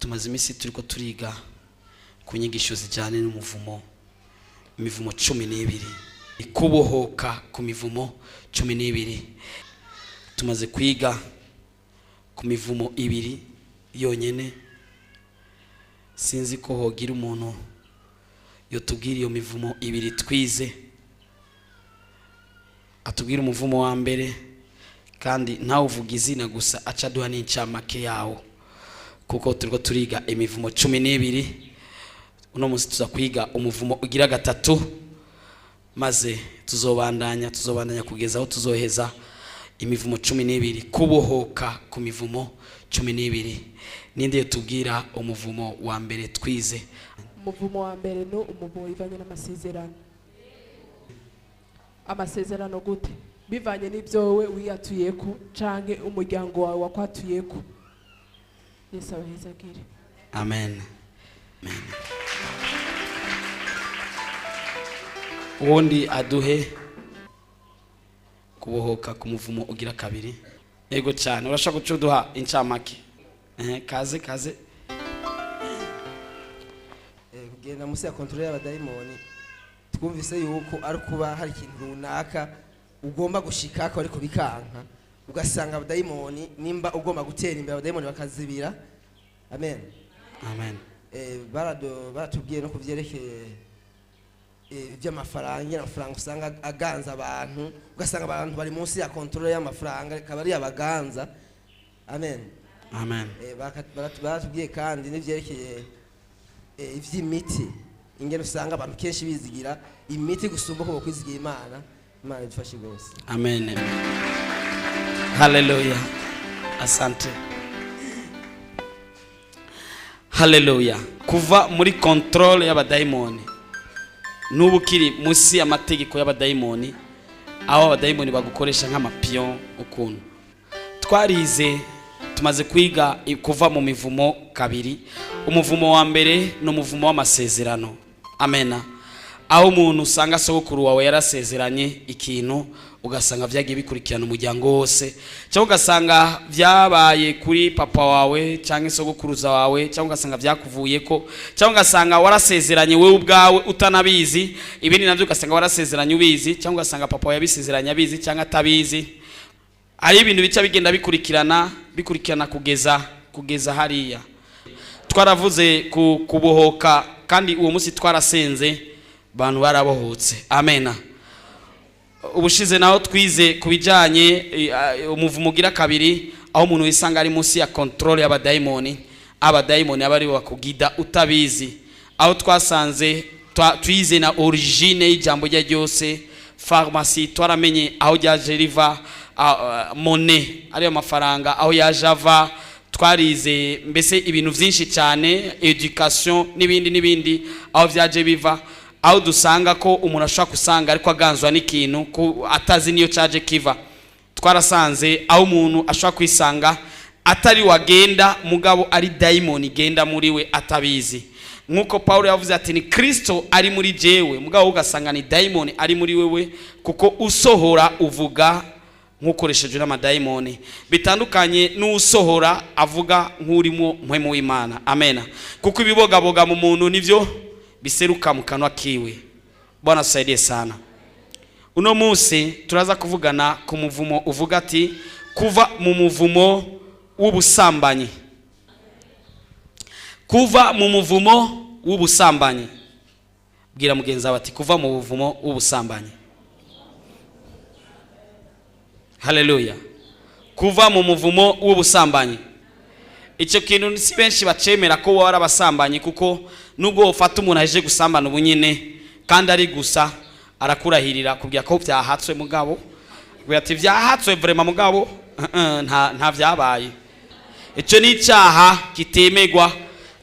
Tumaze iminsi turiko turiga ku nyigisho zijyanye n'umuvumo, imivumo 12, kubohoka ku mivumo 12. Tumaze kwiga ku mivumo ibiri yonyene. Sinzi ko hogira umuntu yotubwira iyo mivumo ibiri twize, atubwira umuvumo wa mbere, kandi ntawuvuga izina gusa, aca aduha n'incamake yawo, kuko turiko turiga imivumo 12. Uno munsi tuza kwiga umuvumo ugira gatatu, maze tuzobandanya kugeza aho tuzoheza imivumo 12, kubohoka ku mivumo 12. Ninde tubwira umuvumo wa mbere twize? Umuvumo wa mbere ni umuvumo bivanye n'amasezerano. Amasezerano gute? Bivanye n'ibyo wowe wiyatuyeko canke umuryango wawe wakwatuyeko. Yesu abahezagire. Amen, amen. Uwundi aduhe kubohoka ku muvumo ugira kabiri. Yego cyane, urashaka guca uduha incamake? Kaze kaze. Kugenda munsi ya contrôle y'abadayimoni, twumvise yuko ari kuba hari ikintu runaka ugomba gushikako ariko bikanka, ugasanga abadayimoni, nimba ugomba gutera imbere, abadayimoni bakazibira. Amen. Amen. Baratubwiye no kuvyerekeye iby'amafaranga, ingene amafaranga usanga aganza abantu, ugasanga abantu bari munsi ya contrôle y'amafaranga, akaba ari abaganza. Amen. Amen. Baratubwiye kandi n'ivyerekeye ivy'imiti, ingene usanga abantu kenshi bizigira imiti gusumba uko bokwizigira Imana. Imana idufashe rwose. Amen, haleluya, asante, haleluya. Kuva muri contrôle y'abadayimoni, n'ubu ukiri munsi y'amategeko y'abadayimoni, aho abadayimoni bagukoresha nk'amapion. Ukuntu twarize, tumaze kwiga kuva mu mivumo kabiri. Umuvumo wa mbere ni umuvumo w'amasezerano, amena, aho umuntu usanga sogokuru wawe yarasezeranye ikintu, ugasanga byagiye bikurikirana umuryango wose, cyangwa ugasanga byabaye kuri papa wawe cyangwa sogokuruza wawe, cyangwa ugasanga byakuvuyeko, cyangwa ugasanga warasezeranye wowe ubwawe utanabizi. Ibindi nabyo ugasanga warasezeranye ubizi, cyangwa ugasanga papa wawe yabisezeranye abizi cyangwa atabizi. Hari ibintu bica bigenda bikurikirana bikurikirana kugeza hariya. Twaravuze ku kubohoka, kandi uwo munsi twarasenze, abantu barabohotse. Amena. Ubushize naho twize ku bijyanye umuvumo ugira kabiri, aho umuntu wisanga ari munsi ya contrôle y'abadayimoni, abadayimoni aba aribo bakugida utabizi, aho twasanze twize na origine y'ijambo rye ryose, pharmacie, twaramenye aho ryaje riva, monnaie ariyo mafaranga aho yaje ava. Twarize mbese ibintu byinshi cyane, éducation n'ibindi n'ibindi, aho byaje biva, aho dusanga ko umuntu ashobora gusanga ariko aganzwa n'ikintu ko atazi niyo cyaje kiva. Twarasanze aho umuntu ashobora kwisanga atari wagenda, mugabo ari dayimoni igenda muri we atabizi, nk'uko Paul yavuze ati: "Ni Kristo ari muri jewe", mugabo ugasanga ni dayimoni ari muri wewe, kuko usohora uvuga nk'ukoreshejwe n'amadayimoni, bitandukanye n'usohora avuga nk'urimo mpwemu w'Imana. Amena. Kuko ibibogaboga mu muntu nivyo biseruka mu kanwa kiwe. Bwana tusaidie sana. Uno munsi turaza kuvugana ku muvumo uvuga ati kuva mu muvumo w'ubusambanyi, kuva mu muvumo w'ubusambanyi. Bwira mugenzi wawe ati: "Kuva mu buvumo w'ubusambanyi." Haleluya. Kuva mu muvumo w'ubusambanyi, icyo kintu si benshi bacemera ko waba abasambanyi, kuko nubwo ufata umuntu aje gusambana ubu nyine kandi ari gusa arakurahirira kubwira ko byahatswe, mugabo kubwira ati: "Byahatswe vraiment", mugabo nta byabaye. Icyo ni icyaha kitemegwa,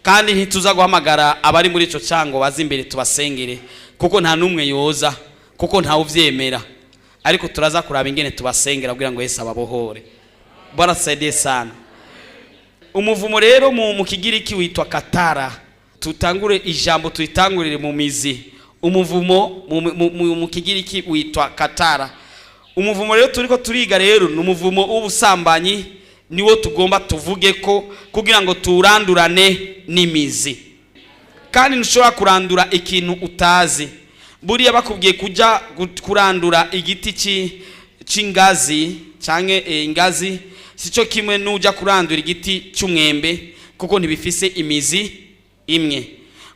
kandi ntituza guhamagara abari muri icyo cyango baze imbere tubasengere, kuko nta n'umwe yoza, kuko ntawe ubyemera. Ariko turaza kuraba ingene tubasengera kugira ngo Yesu ababohore. Bwana tusaidie sana. Umuvumo rero mu Kigiriki witwa katara. Tutangure ijambo, tuyitangurire mu mizi. Umuvumo mu Kigiriki witwa katara. Umuvumo rero turiko turiga rero ni umuvumo w'ubusambanyi. Niwo tugomba tuvuge ko kugira ngo turandurane n'imizi. Kandi ntushobora kurandura ikintu utazi. Buriya bakubwiye kujya kurandura igiti c'ingazi canke ingazi, sico kimwe n'ujya kurandura igiti cy'umwembe, kuko ntibifise imizi imwe.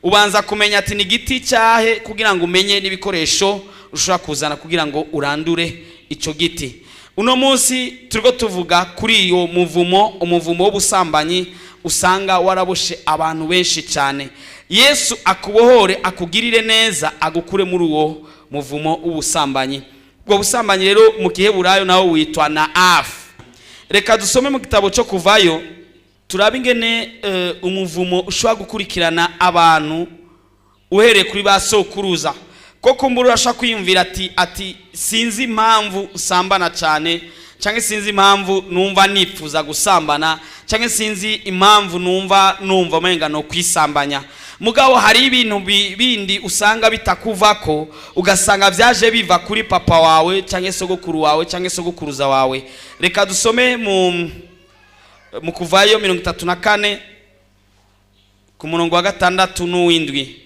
Ubanza kumenya ati ni igiti cyahe, kugira ngo umenye n'ibikoresho ushobora kuzana kugira ngo urandure ico giti. Uno munsi turiko tuvuga kuri iyo muvumo, umuvumo w'ubusambanyi usanga waraboshe abantu benshi cyane. Yesu akubohore, akugirire neza, agukure muri uwo muvumo w'ubusambanyi. Ubwo busambanyi rero mu Giheburayo nawo witwa na afu. Reka dusome mu gitabo cyo Kuvayo, turabe ingene umuvumo ushobora gukurikirana abantu uhereye kuri ba sokuruza. Ko kumbura urashobora kwiyumvira ati sinzi impamvu usambana cyane, cyangwa sinzi impamvu numva nifuza gusambana, cyangwa sinzi impamvu numva umenga no kwisambanya. Mugabo hari ibintu bindi usanga bitakuvako, ugasanga byaje biva kuri papa wawe cyangwa sogokuru wawe cyangwa sogokuruza wawe. Reka dusome mu Kuvayo 34 ku murongo wa 6 n'uw'indwi.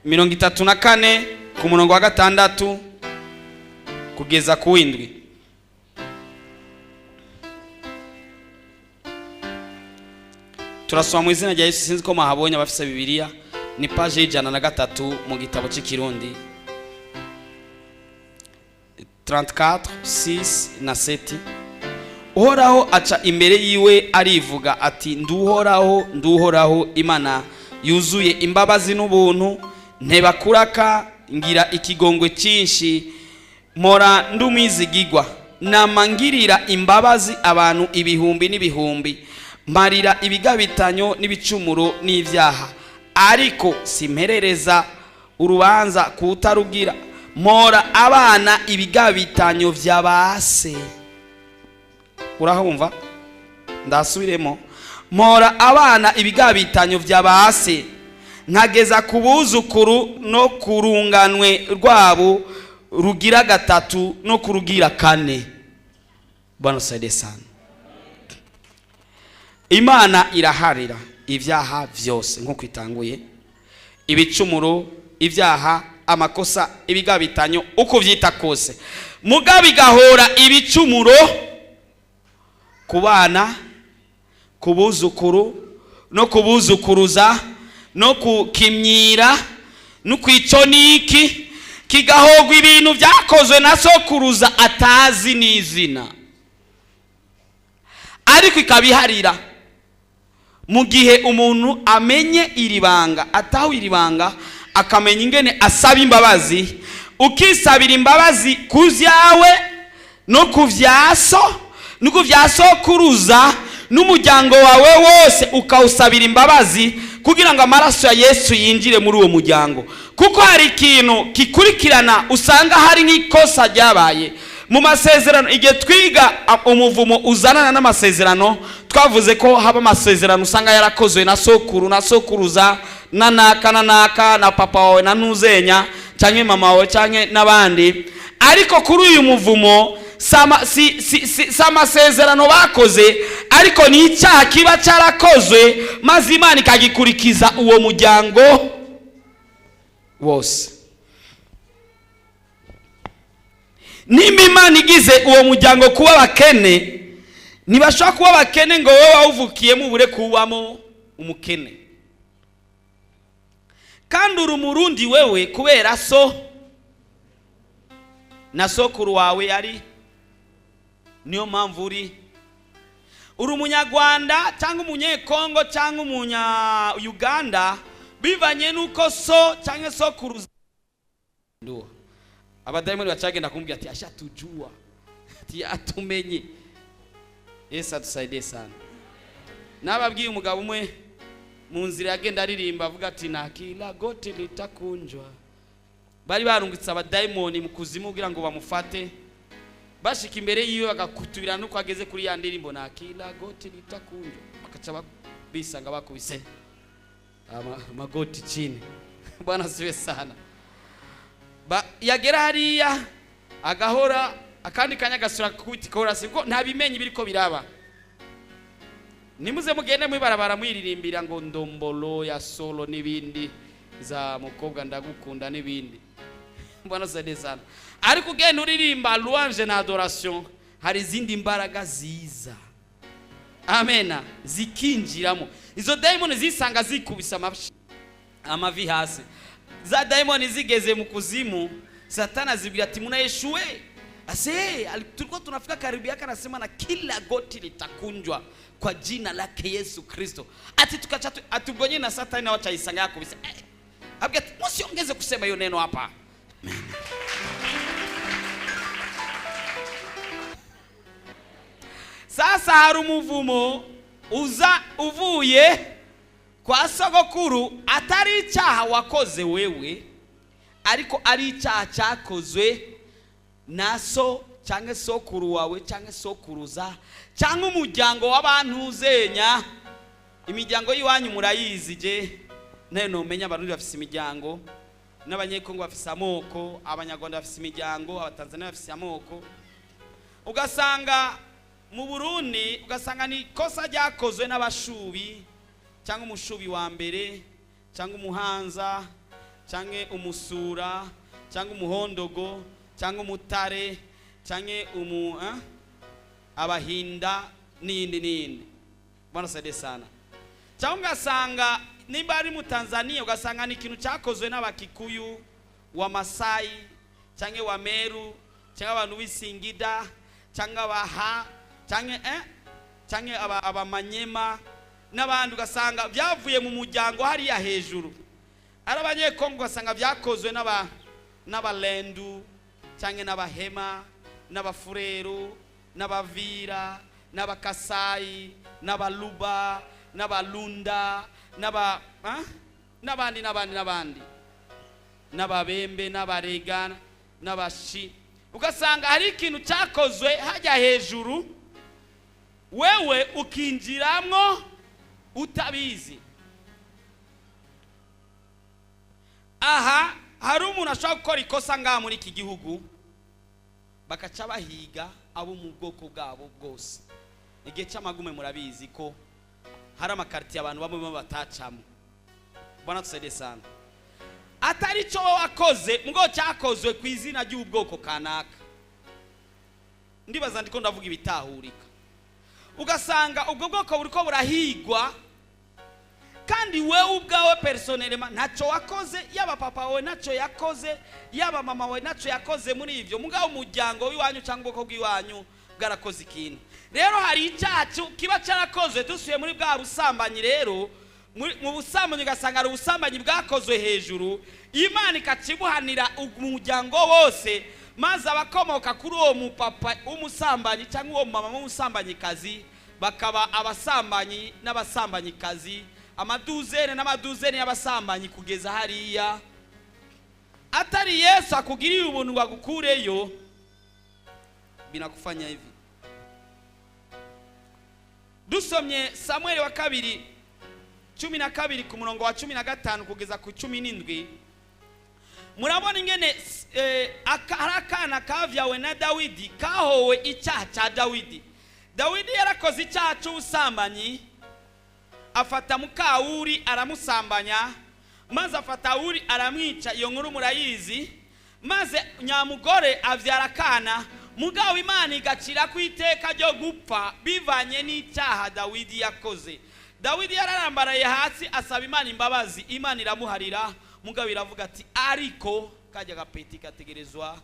34 ku murongo wa 6 kugeza ku w'indwi. Turasoma mu izina rya Yesu. Sinzi ko mwahabonye, abafise Bibiliya, ni page y'103 mu gitabo cy'Ikirundi, 34 6 na 7. Uhoraho aca imbere yiwe arivuga ati: "Nduhoraho, nduhoraho, Imana yuzuye imbabazi n'ubuntu, ntebakuraka, ngira ikigongwe cyinshi, mpora ndumwizigigwa, namangirira imbabazi abantu ibihumbi n'ibihumbi, mparira ibigabitanyo n'ibicumuro n'ibyaha, ariko simperereza urubanza kutarugira, mpora abana ibigabitanyo vya base." Urahumva? Ndasubiremo: "Mpora abana ibigabitanyo vya base, nkageza ku buzukuru no kurunganwe rwabo rugira gatatu no kurugira kane." Bwana saide sana. Imana iraharira ibyaha byose nk'uko itanguye: ibicumuro, ibyaha, amakosa, ibigabitanyo, uko byita kose. Mugabo igahora ibicumuro ku bana, ku buzukuru no kubuzukuruza no kukimyira no kwico niki, kigahogwa ibintu byakozwe na sokuruza atazi n'izina, ariko ikabiharira. Mu gihe umuntu amenye iri banga, ataho iri banga, akamenya ingene asaba imbabazi, ukisabira imbabazi ku vyawe no ku vyaso no ku vya sokuruza n'umuryango wawe wose, ukawusabira imbabazi kugira ngo amaraso ya Yesu yinjire muri uwo muryango. Kuko hari ikintu kikurikirana, usanga hari nk'ikosa ryabaye mu masezerano. Igihe twiga umuvumo uzanana n'amasezerano, twavuze ko haba amasezerano usanga yarakozwe na sokuru na sokuruza na naka na naka na papa wawe na ntuzenya cyangwa mama wawe cyangwa n'abandi. Ariko kuri uyu muvumo si amasezerano bakoze, ariko ni icyaha kiba cyarakozwe, maze Imana ikagikurikiza uwo muryango wose. Nimba Imana igize uwo muryango kuba abakene, ntibashobora kuba abakene ngo wowe wawuvukiyemo ubure kubamo umukene. Kandi uri Umurundi wewe, kubera so na sokuru wawe yari, niyo mpamvu uri Umunyarwanda cyangwa Umunyekongo cyangwa Umunya Uganda, bivanye n'uko so cyangwa sokuru. Ndio abadayimoni bacagenda kumbwira ati: "Ashatujua," ati: "Atumenye." Yesu atusaidie sana. Nababwiye umugabo umwe mu nzira yagenda aririmba avuga ati: "Na kila goti litakunjwa." Bari barungitse abadayimoni mu kuzimu kugira ngo bamufate. Bashika imbere yiwe bagakutubira nuko ageze kuri ya ndirimbo "Na kila goti litakunjwa", bakaca bisanga bakubise amagoti chini. Bwana siwe sana. Yagera hariya agahora. Akandi kanya agasura kubita ikorasi, kuko ntabimenye ibiriko biraba. Nimuze mugende mwibarabara mwiririmbira ngo ndombolo ya solo n'ibindi za mukobwa ndagukunda n'ibindi. Bwana saidie sana. Ariko ugenda uririmba louange na adoration, hari izindi mbaraga ziza, amena, zikinjiramo. Izo dayimoni zisanga zikubise amavi hasi. Za dayimoni zigeze mu kuzimu, Satana azibwira ati: "Mnaeshuwe ase tulikuwa tunafika karibu yake, anasema na kila goti litakunjwa kwa jina lake Yesu Kristo." Ati tukacha ati ubwo nyine na Satani nawe acayisanga yakubise, abwira ati: "Musiongeze kusema hiyo neno hapa." Sasa hari umuvumo uza uvuye kwa sogokuru, atari icyaha wakoze wewe, ariko ari icyaha cyakozwe na so cyangwa sokuru wawe cyangwa sokuruza cyangwa umuryango w'abantu uzenya. Imiryango y'iwanyu murayizi, je nayo nomenya. Abarundi bafise imiryango, n'Abanyekongo bafise amoko, Abanyarwanda bafise imiryango, Abatanzania bafise amoko. Ugasanga mu Burundi, ugasanga ni ikosa ryakozwe n'Abashubi, cyangwa Umushubi wa mbere, cyangwa Umuhanza, cyangwa Umusura, cyangwa Umuhondogo, cyangwa Umutare, cyangwa Abahinda n'iyindi n'iyindi. Bwana saidie sana. Cyangwa ugasanga nimba ari mu Tanzania, ugasanga ni ikintu cyakozwe n'Abakikuyu, wa Masayi, cyangwa wa Meru, cyangwa abantu b'Isingida, cyangwa Abaha, cyangwa cyangwa Abamanyema n'abandi. Ugasanga byavuye mu muryango hariya hejuru. Ari Abanyekongo, ugasanga byakozwe n'Abalendu, cyangwa n'Abahema, n'Abafureru, n'Abavira, n'Abakasayi, n'Abaluba, n'Abalunda, n'aba n'abandi n'abandi n'abandi, n'Ababembe, n'Abarega, n'Abashi. Ugasanga hari ikintu cyakozwe hajya hejuru, wewe ukinjiramwo utabizi. Aha hari umuntu ashobora gukora ikosa ngaha muri iki gihugu, bakaca bahiga abo mu bwoko bwabo bwose. Igihe cy'amagume murabizi ko hari amakaritiye abantu bamwe batacamo. Bwana tusaidie sana. Atari cyo wakoze, ngo cyakozwe ku izina ry'ubwoko kanaka. Ndibaza ndiko ndavuga ibitahurika. Ugasanga ubwo bwoko buriko burahigwa, kandi wewe ubwawe personnellement ntacyo wakoze, yaba papa wawe ntacyo yakoze, yaba mama wawe ntacyo yakoze muri ivyo, mugabo umuryango w'iwanyu cyangwa ubwoko bw'iwanyu bwarakoze ikintu. Rero hari icyaha kiba cyarakozwe. Dusuye muri bwa busambanyi rero, mu busambanyi ugasanga hari ubusambanyi bwakozwe hejuru, Imana ikakibuhanira umuryango wose, maze abakomoka kuri uwo mupapa w'umusambanyi cyangwa uwo mama w'umusambanyikazi bakaba abasambanyi n'abasambanyikazi, amaduzene n'amaduzene y'abasambanyi kugeza hariya. Atari Yesu akugiriye ubuntu ngo agukureyo, binakufanya hivi. Dusomye Samueli wa kabiri 12 ku murongo wa 15 kugeza ku 17, murabona ingene hari akana kavyawe na Dawidi kahowe icyaha cya Dawidi. Dawidi yarakoze icyaha cy'ubusambanyi, afata mukawuri aramusambanya, maze afata Uri aramwica. Iyo nkuru murayizi. Maze nyamugore avyara akana, mugabo Imana igacira ku iteka ryo gupfa bivanye n'icyaha Dawidi yakoze. Dawidi yararambaraye hasi asaba Imana imbabazi, Imana iramuharira, mugabo iravuga ati: "Ariko kajya gapeti kategerezwa."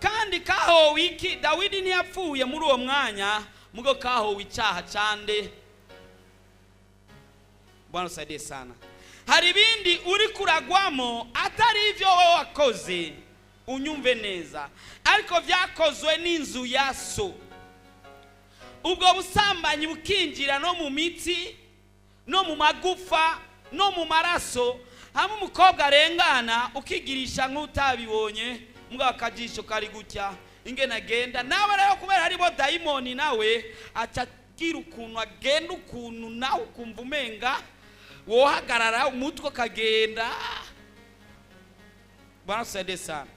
Kandi kahowe iki? Dawidi ntiyapfuye muri uwo mwanya, mugabo kahowe icyaha cande. Bwana usaidie sana. Hari ibindi uri kuragwamo atari ibyo wowe wakoze, unyumve neza, ariko byakozwe n'inzu ya so. Ubwo busambanyi bukinjira no mu mitsi, no mu magufa, no mu maraso. Hamwe umukobwa arengana ukigirisha nk'utabibonye, mbwa akajisho kari gutya ingene agenda nawe. Rero kubera haribo dayimoni, nawe aca agira ukuntu agenda, ukuntu nawe ukumva umenga wohagarara umutwe ukagenda. Bwana tusaidie sana.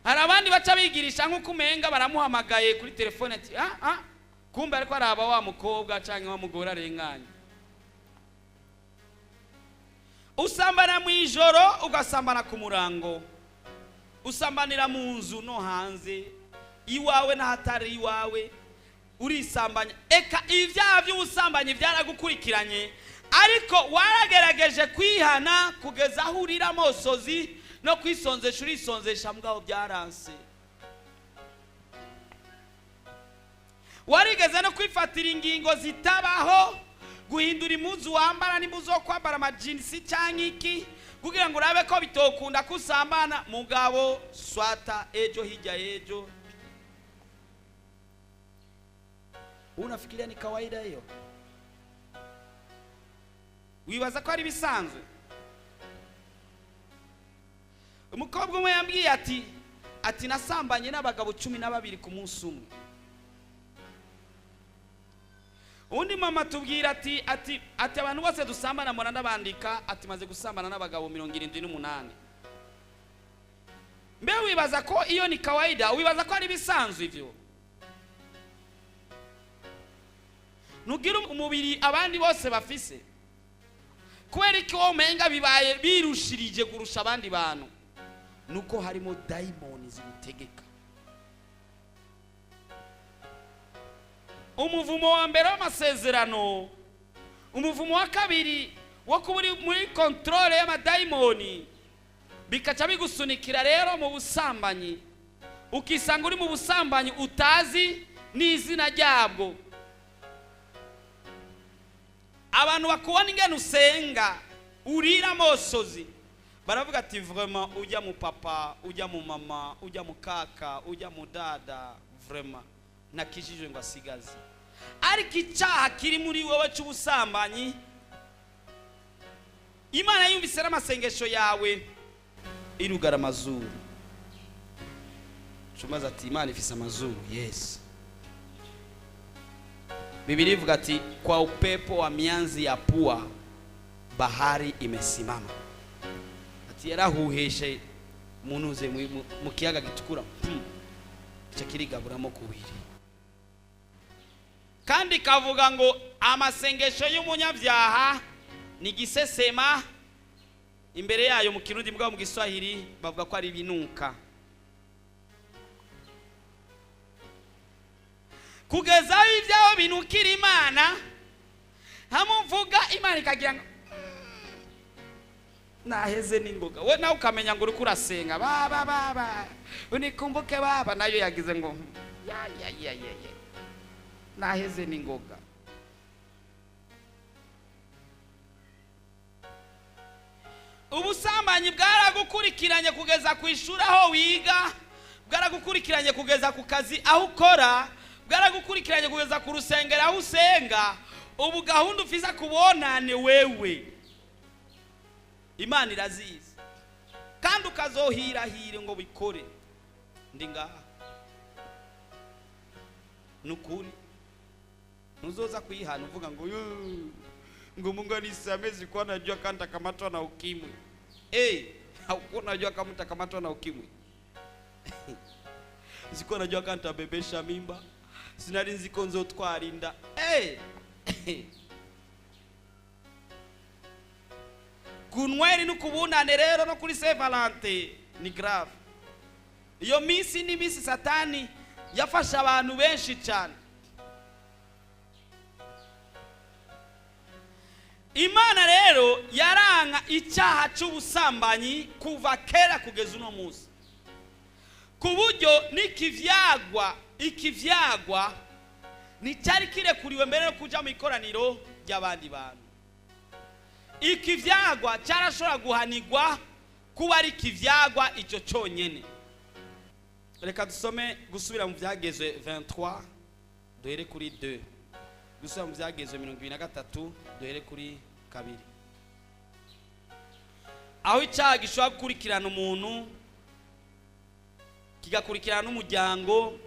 Hari abandi baca bigirisha nk'uko umenga baramuhamagaye kuri telefone, ati ah ah, kumbe ariko araba wa mukobwa canke wa mugore arenganye. Usambana mu ijoro, ugasambana ku murango, usambanira mu nzu no hanze, iwawe n'ahatari iwawe urisambanya. Eka, ibyaha by'ubusambanyi byaragukurikiranye, ariko waragerageje kwihana kugeza aho urira amosozi no kwisonzesha, urisonzesha, mugabo byaranse. Warigeze no kwifatira ingingo zitabaho, guhindura impuzu wambara, n'impuzu zo kwambara amajinisi cyangwa iki, kugira ngo urabe ko bitokunda ko usambana, mugabo swata ejo hirya y'ejo. Unafikiria ni kawaida hiyo? Wibaza ko ari bisanzwe? Umukobwa umwe yambwiye ati nasambanye n'abagabo 12 ku munsi umwe. Undi mama tubwira ati abantu bose dusambana mpora ndabandika, ati maze gusambana n'abagabo 78. Mbe wibaza ko iyo ni kawaida? Wibaza ko ari bisanzwe ivyo? Nugira umubiri abandi bose bafise, kubera iki wowe umenga bibaye birushirije kurusha abandi bantu? Nuko harimo dayimoni zigutegeka. Umuvumo wa mbere w'amasezerano, umuvumo wa kabiri wo kuba uri muri contrôle y'amadayimoni, bikaca bigusunikira rero mu busambanyi, ukisanga uri mu busambanyi utazi n'izina ryabwo. Abantu bakubona ingene usenga, urira amosozi, baravuga ati vraiment ujya mu papa, ujya mu mama, ujya mu kaka, ujya mu dada, vraiment nakijijwe ngo asigaze. Ariko icyaha kiri muri wowe cy'ubusambanyi, Imana yumvise n'amasengesho yawe irugara amazuru. Shumaza ati Imana ifise amazuru. Yes, Biblia ivuga ati kwa upepo wa mianzi ya pua bahari imesimama. Ati yarahuheshe munuze mu kiyaga gitukura, ico kirigaburamo kubiri. Kandi kavuga ngo amasengesho y'umunyabyaha ni gisesema imbere yayo. Mu Kirundi, mbwa mu Giswahili bavuga ko ari ibinuka. Kugeza aho ibyaho binukira Imana, hamuvuga Imana ikagira ngo naheze n'ingoga. We nawe ukamenya ngo uriko urasenga baba baba unikumbuke baba, nayo yagize ngo ya ya ya ya ya, naheze n'ingoga. Ubusambanyi bwaragukurikiranye kugeza ku ishuri aho wiga, bwaragukurikiranye kugeza ku kazi aho ukora, bwaragukurikiranye kugeza ku rusengero aho usenga. Ubu gahunda ufise kubonane wewe Imana irazizi, kandi ukazohirahire ngo bikore. Ndi ngaha nukuri, ntuzoza kwihana uvuga ngo ngo Mungu anisamee, sikuwa najua kama nitakamatwa na ukimwi. Haukuwa unajua kama nitakamatwa na ukimwi? Sikuwa najua kama nitabebesha mimba, sinari nzi ko nzotwara inda. Kunweri n'ukubunane rero no kuri Saint Valentin ni grave. Iyo minsi ni minsi Satani yafashe abantu benshi cyane. Imana rero yaranka icyaha cy'ubusambanyi kuva kera kugeza uno munsi, ku buryo n'ikivyagwa, ikivyagwa nticyari kirekuriwe mbere yo kuja mu ikoraniro ry'abandi bantu. Ikivyagwa cyarashobora guhanigwa kuba ari ikivyagwa icyo cyonyene. Reka dusome gusubira mu Byagezwe 23 duhere kuri 2, gusubira mu Byagezwe 23 duhere kuri 2, aho icyaha gishobora gukurikirana umuntu, kigakurikirana n'umuryango,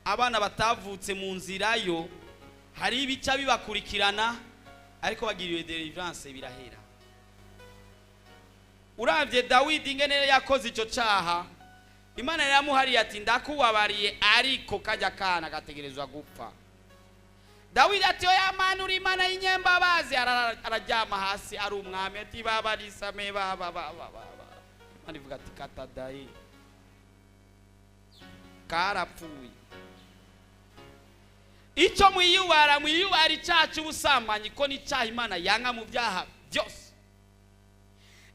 abana batavutse mu nzira yo hari ibica bibakurikirana, ariko bagiriwe deliverance birahera. Uravye Dawidi ingene yakoze ico caha, Imana yaramuhariye ati ndakubabariye, ariko kajya kana gategerezwa gupfa. Dawidi ati oya Mana, uri Imana y'inyembabazi. Araryama hasi ari umwami, ati baba risame baba baba baba. Imana ivuga ati kata dayi, karapfuye. Icyo mwiyubara, mwiyubara icyaha cy'ubusambanyi, ko n'icyaha Imana yanga mu byaha byose.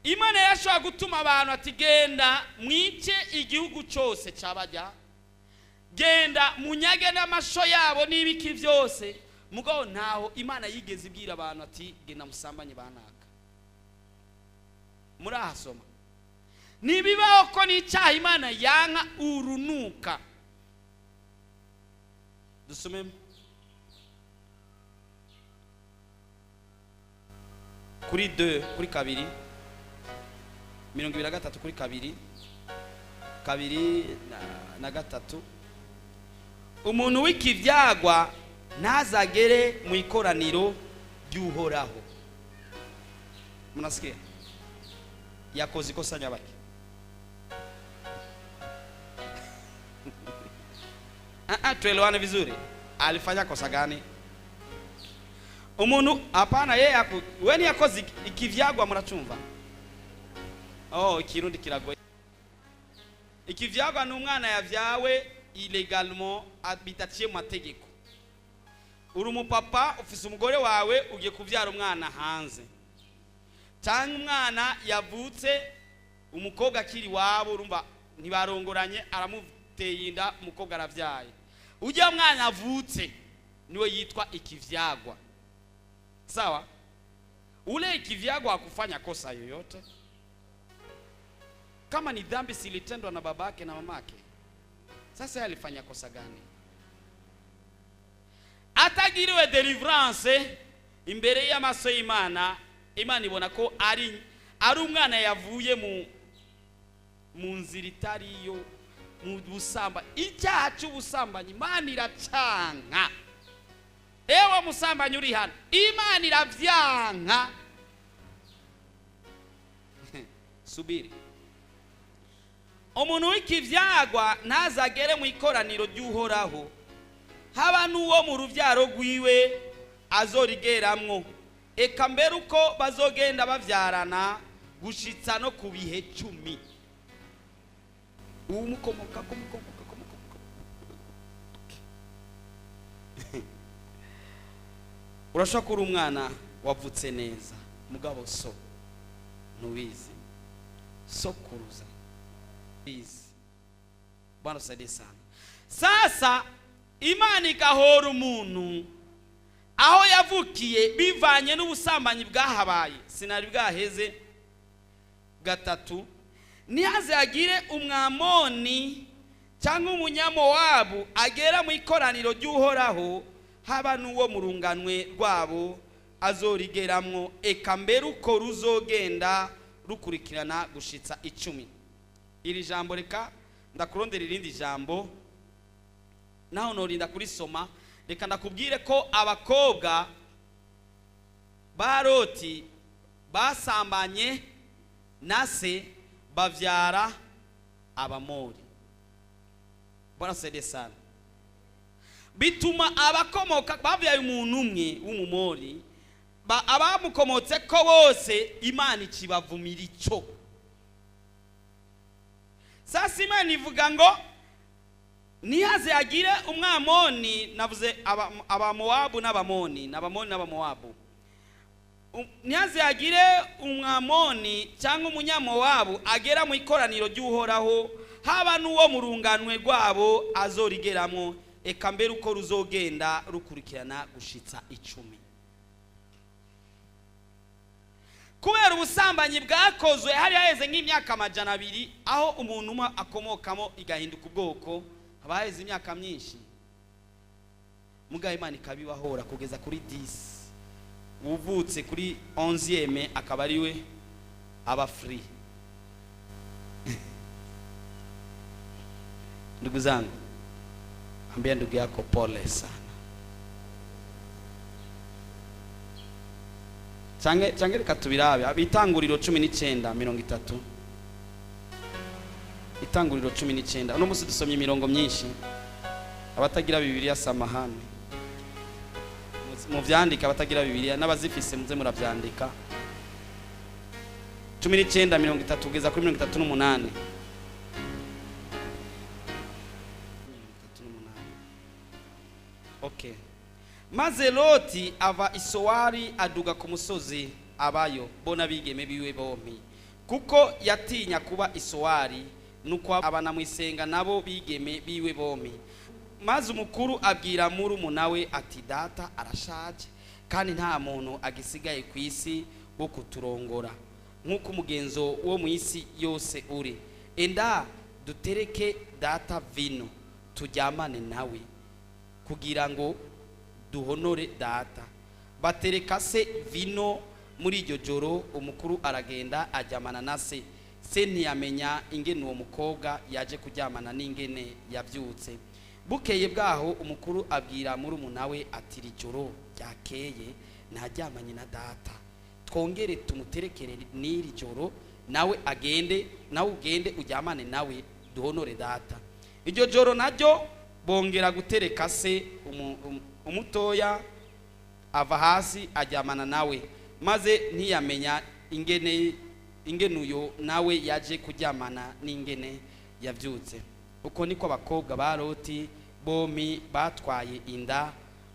Imana yashobora gutuma abantu ati genda mwice igihugu cyose cyabajya, genda munyage n'amasho yabo n'ibiki byose. Mugabo ntaho Imana yigeze ibwira abantu ati genda musambanye banaka. Murahasoma nibibaho ko n'icyaha Imana yanka urunuka. Dusome kuri 2 kuri 2 23 kuri 2 2 na 3. Umuntu w'ikivyagwa ntazagere mu ikoraniro ry'Uhoraho. Munasikia? Yakoze ikosa nyabaki. Tuelewane vizuri. Alifanya kosa gani? Umuntu hapana, yeye weni yakoze ikivyagwa, muracumva? Oh, ikirundi kiragoye. Ikivyagwa ni umwana yavyawe illegalement, bitaciye mu mategeko. Uri umupapa ufise umugore wawe, ugiye kuvyara umwana hanze, cyangwa umwana yavutse umukobwa akiri wabo, urumva ntibarongoranye, aramuteye inda, umukobwa aravyaye. Ujya mwana avutse niwe yitwa ikivyagwa. Sawa? Ule ikivyagwa hakufanya kosa yoyote. Kama ni dhambi silitendwa na babake na mamake, sasa alifanya kosa gani? Atagiriwe deliverance imbere y'amaso y'Imana, Imana ibona ko ari umwana yavuye mu nzira itariyo, mu busamba. Icyaha cy'ubusambanyi Imana iracanka. Ewe musambanyi uri hano, Imana iravyanka. Subiri. Umuntu w'ikivyagwa ntazagere mu ikoraniro ry'Uhoraho, haba n'uwo mu ruvyaro rwiwe azorigeramwo, eka mbere uko bazogenda bavyarana gushitsa no ku bihe 10. Umukomoka kumukomoka kumukomoka. Urashobora kuba umwana wavutse neza, mugabo so ntubizi, sokuruza bizi. Bwana usaidie sana. Sasa Imana igahora umuntu aho yavukiye bivanye n'ubusambanyi bwahabaye. Sinari bwaheze 3. Nihaze agire umwamoni cyangwa umunyamowabu agera mu ikoraniro ry'Uhoraho, haba n'uwo mu runganwe rwabo azorigeramwo, eka mbere uko ruzogenda rukurikirana gushitsa 10. Iri jambo reka ndakurondera irindi jambo, naho norinda kurisoma. Reka ndakubwire ko abakobwa ba Loti basambanye na se bavyara Abamori. Bwana saidie sana. Bituma abakomoka bavyaye umuntu umwe w'umumori, abamukomotse ko bose Imana ikibavumira ico. Sasa Imana ivuga ngo nihaze agire umwamoni, navuze abamowabu n'abamoni, n'abamoni n'abamowabu. Nihaze agire umwamoni cyangwa umunyamowabu agera mu ikoraniro ry'Uhoraho, haba n'uwo mu runganwe rwabo azorigeramwo, eka mbere uko ruzogenda rukurikirana gushitsa 10. Kubera ubusambanyi bwakozwe hari haheze nk'imyaka 200, aho umuntu umwe akomokamo igahinduka ubwoko, haba haheze imyaka myinshi. Mugabo Imana ikabibahora kugeza kuri 10. Uvutse kuri 11e akaba ariwe aba free. Ndugu zangu, ambia ndugu yako pole sana. Canke reka tubirabe. Itanguriro 19:30. Itanguriro 19. Uno musi dusomye imirongo myinshi. Abatagira Bibiliya samahane. Muvyandika abatagira Bibiliya n'abazifise muze muravyandika. 19:30 kugeza kuri 38. Okay. Maze Loti ava Isowari aduga ku musozi abayo bona bigeme biwe bompi, kuko yatinya kuba Isowari, nuko abanamwisenga nabo bigeme biwe bompi. Maze umukuru abwira murumuna we ati data arashaje kandi nta muntu agisigaye ku isi wo kuturongora nk'uko umugenzo wo mu isi yose uri. Enda dutereke data vino turyamane nawe kugira ngo duhonore data. Batereka se vino muri iryo joro. Umukuru aragenda aryamana na se. Se ntiyamenya ingene uwo mukobwa yaje kuryamana n'ingene yabyutse. Bukeye bwaho umukuru abwira murumuna we ati iri joro ryakeye naryamanye na data, twongere tumuterekere n'iri joro, nawe agende, nawe ugende uryamane nawe duhonore data. Iryo joro naryo bongera gutereka se. Umutoya ava hasi aryamana nawe, maze ntiyamenya ingene uyo nawe yaje kuryamana n'ingene yabyutse. Uko niko abakobwa ba Loti bompi batwaye inda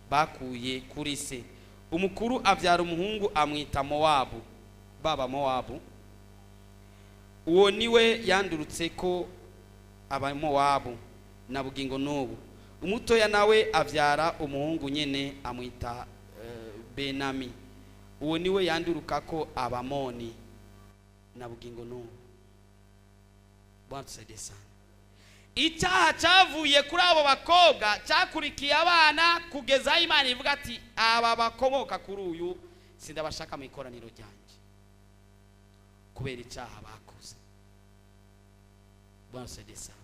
bakuye kuri se. Umukuru abyara umuhungu amwita Mowabu, baba Mowabu. Uwo niwe yandurutse ko abamowabu na bugingo n'ubu. Umutoya nawe abyara umuhungu nyene amwita Benami. Uwo niwe yanduruka ko abamoni na bugingo n'ubu. Bwana tusaidie sana. Icyaha cyavuye kuri abo bakobwa cyakurikiye abana kugeza Imana ivuga ati aba bakomoka kuri uyu sindabashaka mu ikoraniro ryanjye kubera icyaha bakoze. Bwana tusaidie sana.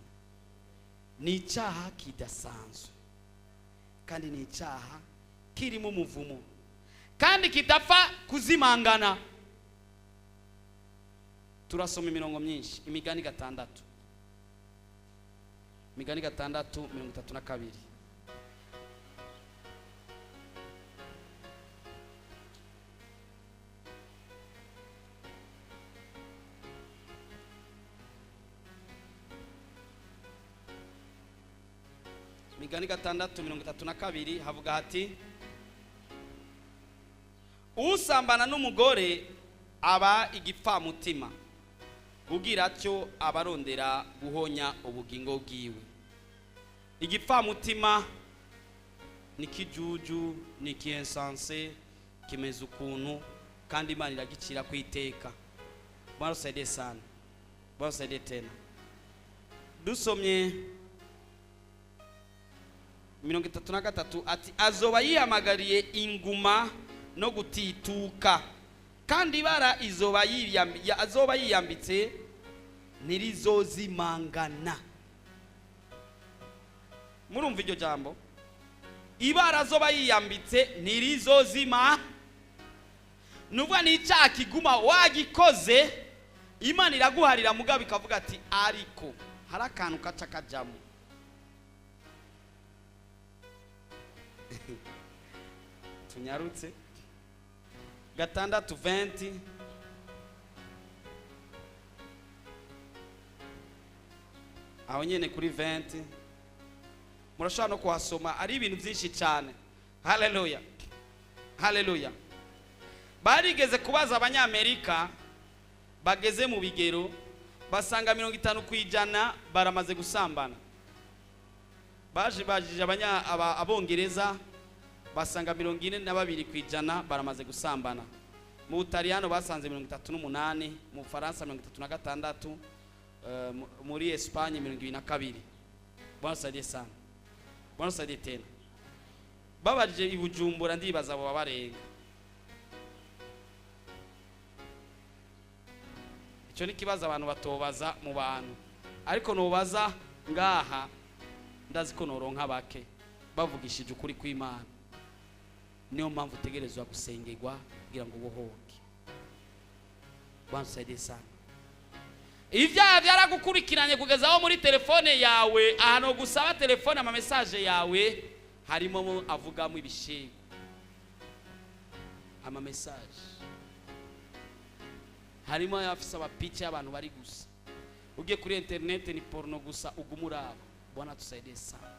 Ni icyaha kidasanzwe kandi ni icyaha kirimo umuvumo kandi kidapfa kuzimangana. Turasoma imirongo myinshi. Imigani 6. Imigani 6:32. Imigani 6:32 havuga hati usambana n'umugore aba igipfamutima, ugira atyo abarondera guhonya ubugingo bwiwe. Igipfamutima ni kijuju, ni kiensanse, kimeze ukuntu, kandi Imana iragicira kwiteka. Bwana tusaidie sana. Bwana tusaidie tena. Dusomye 33 ati azoba yihamagariye inguma no gutituka, kandi ibara izoba azoba yiyambitse ntirizozimangana. Murumva iryo jambo? Ibara azoba yiyambitse ntirizozima. Nuvuga ni icyaha kiguma wagikoze, Imana iraguharira mugabo ikavuga ati ariko hari akantu kaca kajamo. Tunyarutse 6:20. Aho nyene kuri 20 murashobora no kuhasoma, ari ibintu byinshi cyane. Haleluya, haleluya. Barigeze kubaza abanyamerika bageze mu bigero, basanga 50% baramaze gusambana. Baje bajije abongereza basanga 42% baramaze gusambana. Mu Butaliyano basanze 38, mu Faransa 36, muri Espagne 22. Bwana tusaidie sana. Bwana tusaidie tena. Babajije i Bujumbura ndibaza abo babarenga. Icyo ni kibazo abantu batobaza mu bantu, ariko nobaza ngaha ndazi ko noronka bake bavugishije ukuri kw'Imana. Niyo mpamvu utegerezwa gusengerwa kugira ngo ubohoke. Bwana tusaidie sana. Ibyaha byaragukurikiranye kugeza aho muri telefone yawe, ahantu gusaba telefone, ama message yawe harimo mo avugamo ibishego, ama message harimo ayafise amapica y'abantu bari gusa. Ugiye kuri internet ni porno gusa uguma uraba. Bwana tusaidie sana.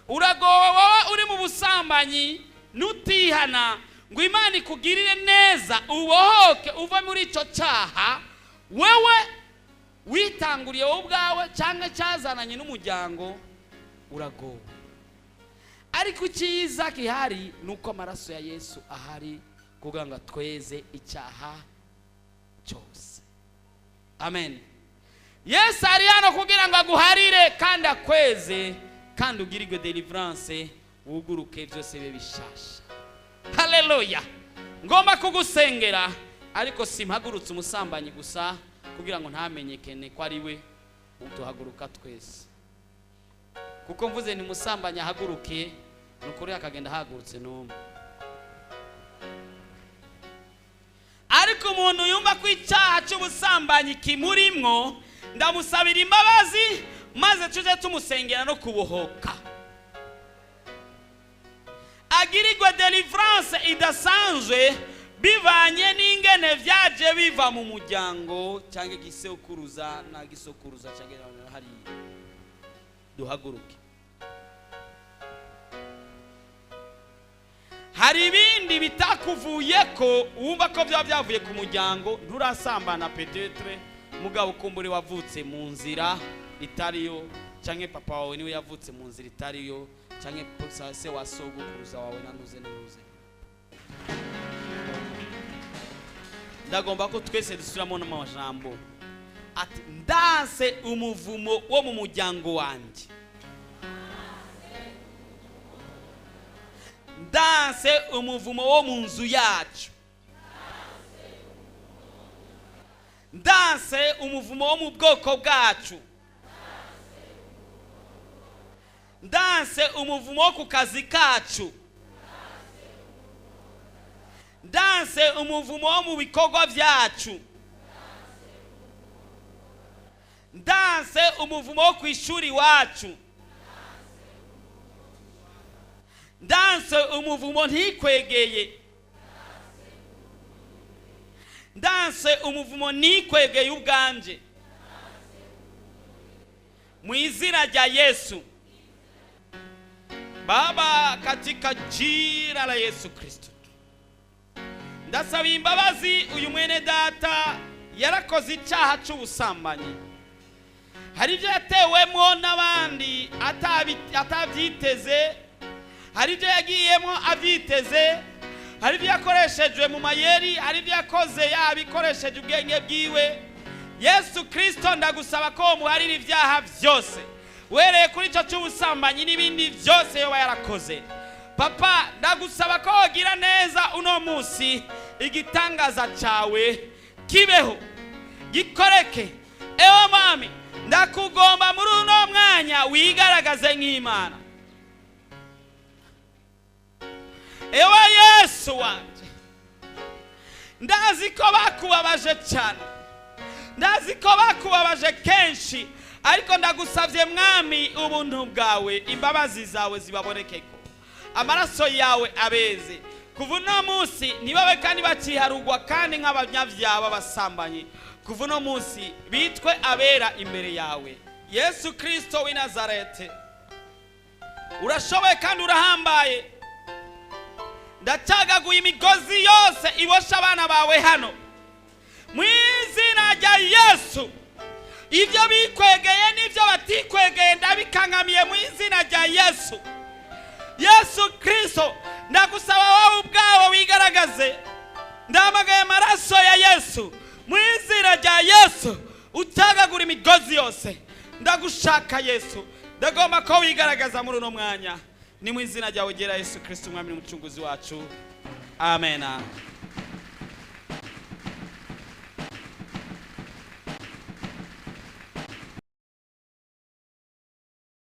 Uragowe wowe uri mu busambanyi, nutihana ngo Imana ikugirire neza ubohoke uve muri icyo cyaha wewe witanguriye wowe ubwawe cyangwa cyazananye n'umuryango, uragowe. Ariko icyiza gihari ni uko amaraso ya Yesu ahari kugira ngo atweze icyaha cyose. Amen. Yesu ari hano kugira ngo aguharire kandi akweze kandi ugirirwe deliverance, wuguruke, byose bibe bishasha. Haleluya. Ngomba kugusengera, ariko simpagurutse umusambanyi gusa kugira ngo ntamenyekane ko ari we. Tuhaguruka twese, kuko mvuze ni umusambanyi ahaguruke, ni ukuri akagenda ahagurutse n'umwe. Ariko umuntu yumva ko icyaha cy'ubusambanyi kimurimwo, ndamusabira imbabazi maze tujye tumusengera no kubohoka, agirirwe deliverance idasanzwe bivanye n'ingene vyaje biva mu muryango cyangwa igisekuruza na gisokuruza cyangwa hariya. Duhaguruke. Hari ibindi bitakuvuye ko wumva ko byaba byavuye ku muryango, nturasambana peut-être, mugabo kumbure wavutse mu nzira itariyo, canke papa wawe niwe yavutse mu nzira itariyo, canke se wa sogokuruza wawe nanuze nanuze. Ndagomba ko twese dusubiramo n'amajambo ati: ndanse umuvumo wo mu muryango wanjye, ndanse umuvumo wo mu nzu yacu, ndanse umuvumo wo mu bwoko bwacu, ndanse umuvumo wo ku kazi kacu, ndanse umuvumo wo mu bikorwa byacu, ndanse umuvumo wo ku ishuri iwacu, ndanse umuvumo ntikwegeye, ndanse umuvumo nikwegeye ubwanje, mu izina rya Yesu. Baba, katika jina la Yesu Kristo, ndasaba imbabazi uyu mwene data yarakoze icyaha cy'ubusambanyi. Hari ibyo yatewemo n'abandi atabyiteze, hari ibyo yagiyemo abyiteze, hari ibyo yakoreshejwe mu mayeri, hari ibyo yakoze yabikoresheje ubwenge bwiwe. Yesu Kristo, ndagusaba ko muharira ibyaha byose, wereye kuri icyo cy'ubusambanyi n'ibindi byose yoba yarakoze. Papa, ndagusaba ko wogira neza uno munsi, igitangaza cyawe kibeho, gikoreke. Ewe Mwami, ndakugomba muri uno mwanya wigaragaze nk'Imana. Ewe Yesu wanje, ndazi ko bakubabaje cyane, ndazi ko bakubabaje kenshi, ariko ndagusabye Mwami ubuntu bwawe, imbabazi zawe zibabonekeko, amaraso yawe abeze. Kuva uno munsi ntibabe kandi bakiharugwa kandi nk'abanyabyaha b'abasambanyi. Kuva uno munsi bitwe abera imbere yawe. Yesu Kristo w'i Nazareti, urashoboye kandi urahambaye. Ndacagaguye imigozi yose ibosha abana bawe hano mu izina rya Yesu. Ibyo bikwegeye n'ibyo batikwegeye ndabikankamiye mu izina rya Yesu. Yesu Kristo, ndagusaba wowe ubwawe wigaragaze. Ndamagaye amaraso ya Yesu mu izina rya Yesu, utagagura imigozi yose. Ndagushaka Yesu, ndagomba ko wigaragaza muri uno mwanya. Ni mu izina ryawe ryera Yesu Kristo, Umwami n'Umucunguzi wacu. Amen.